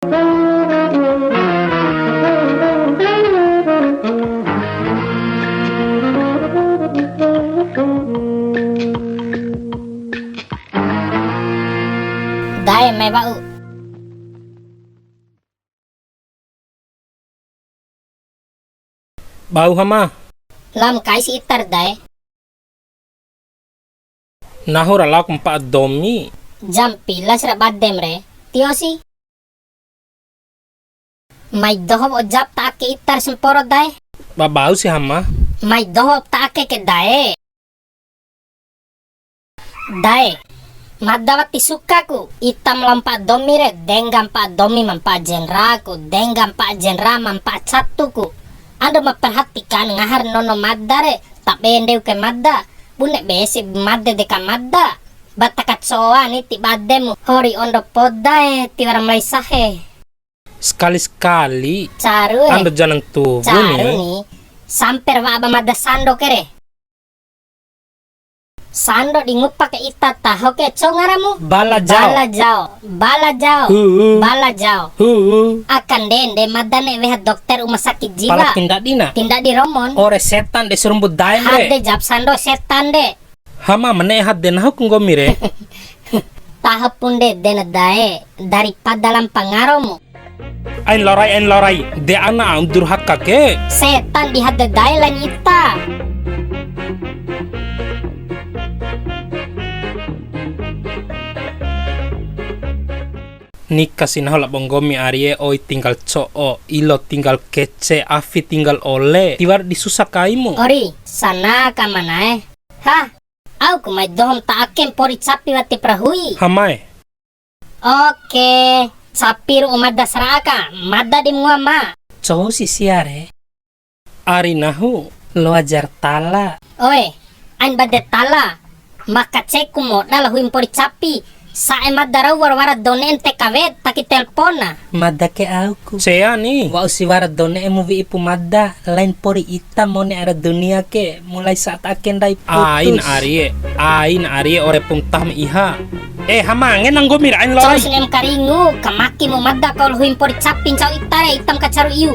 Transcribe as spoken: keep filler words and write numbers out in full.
Dae, mai wa'u. Bau, Hama. Lao ma kaisi ita re, Dae. Nahu ra laoku mpa'a domi. Jam pilas ra badem re. Tio si. Mai doho wa'u jap ta ake ita re samporo, Dae. Ba bau si, Hama. Mai doho ta ake ke, Dae. Dae, mada wati sukaku, ita ma lao mpa'a domi re, dengga mpa'a domi ma mpa'a jenraku, dengga mpa'a jenra ma mpa'a catuku. Ando ma perhatikan ngaha ra nono mada re, ta be ndeu ke mada, bune be si made deka mada. Ba ta kacoa ni ti bademu, hori ondo poda e, tiwara mulai sahe. Sekali-sekali. Caru e. Ando ja nantuwu ni. Caru ni, sampe ra wa'a ba mada sando ke re. Sando di ngupa ke ita taho ke, cou ngaramu? Bala jao. Bala jao, bala jao, Hu. Bala jao. Hu. Aka ndende mada ne'e weha dokter uma sakit jiwa. Pala tindadi na. Tindadi romon. Ore setan de sarumbu daen re. Hade jap sando setan de. Hama ma ne'e hade nahu ku nggomi re. Taho pu ndede na dae, daripada lampa ngaromu. Ain lao rai, ain lao rai. De ana au durhaka ke. Setan di hade dae lain ita. Nika si nahu labo nggomi arie, oi tinggal co'o, ilo tinggal kece, afi tinggal ole. Tiwara di susa kaimu. Ori, sana ka manae. Hah, au ku mai dohom ta ake mpori capi wati prahui. Hamae. Oke, capi ru'u mada sara'a ka, mada di mua ma. Cou si sia re. Ari nahu, loa jar tala. Oe, ain bade tala. Maka ceku moda la hui mpori capi. Sa'e mada rau wara-wara dou ne'e T K W, taki telpona. Mada ke au ku. Sea ni. Wa'u si wara dou ne'e mu wi'i pu mada, lain pori ita mone ara dunia ke, mulai saat ake ndai putus. Ain arie, ain arie ore puntah ma iha. Eh, hamange na nggomi ra ain lorai. Cou sinem karingu, kamaki mu mada kau luhu impor capi ncau ita re, itam kacaru iu.